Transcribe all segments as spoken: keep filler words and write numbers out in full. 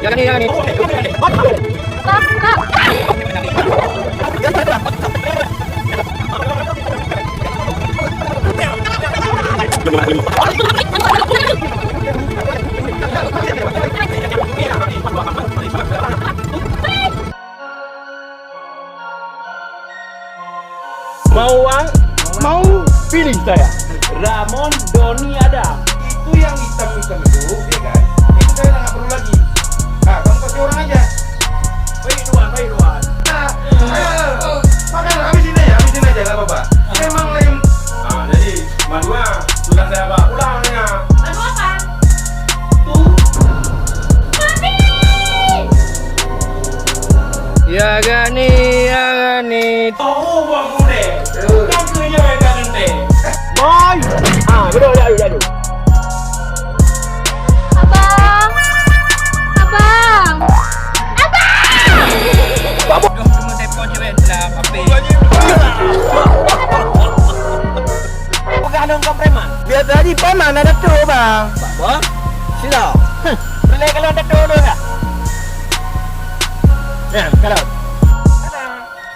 Mau uang? Mau, pilih saya. Ramon Doni ada. Itu yang hitam-hitam itu, ya kan? Itu saya tak perlu lagi. Ah, kamu kasih orang aja. Baik, Tuan, baik, Tuan. Ah, ayo, ayo. Makan, habisin aja, habisin aja, nggak apa-apa. Memang lain. Ah, jadi, Madua, sudah saya bawa pulang ya. Madua apa? Tu. Mati! Ya gani, ya gani. Oh, buat kuda. Kan tu je yang tak genteng. Boy! Ah, duduk, duduk, duduk. Abang! Abang! Abang! Peugah lôn kon preman. Biasa di preman ada tu, bang. Bang? Sila. Heh. Boleh kalau ada tu dulu dah. Ya, kalau.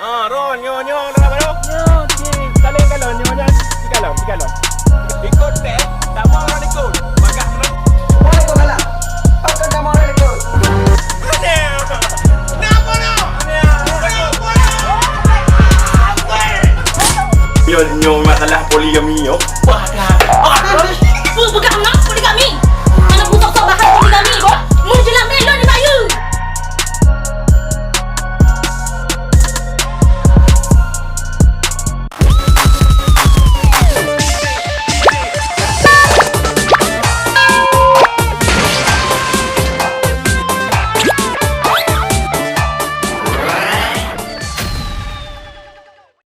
Ah, Ron, nyoe, nyoe, nyoe, nyoe. Nyoe, cik. Saling galon, nyoe, nyoe. Tiga lon, tiga lon. Ikut teh, tak mau orang ikut. Bagah menang. Waalaikumsalam. Pakon tak mau orang ikut? Aneh. Kenapa nak? Aneh. Kenapa nak? Nyoe, nyoe masalah poligami nyoe. Wah, dah.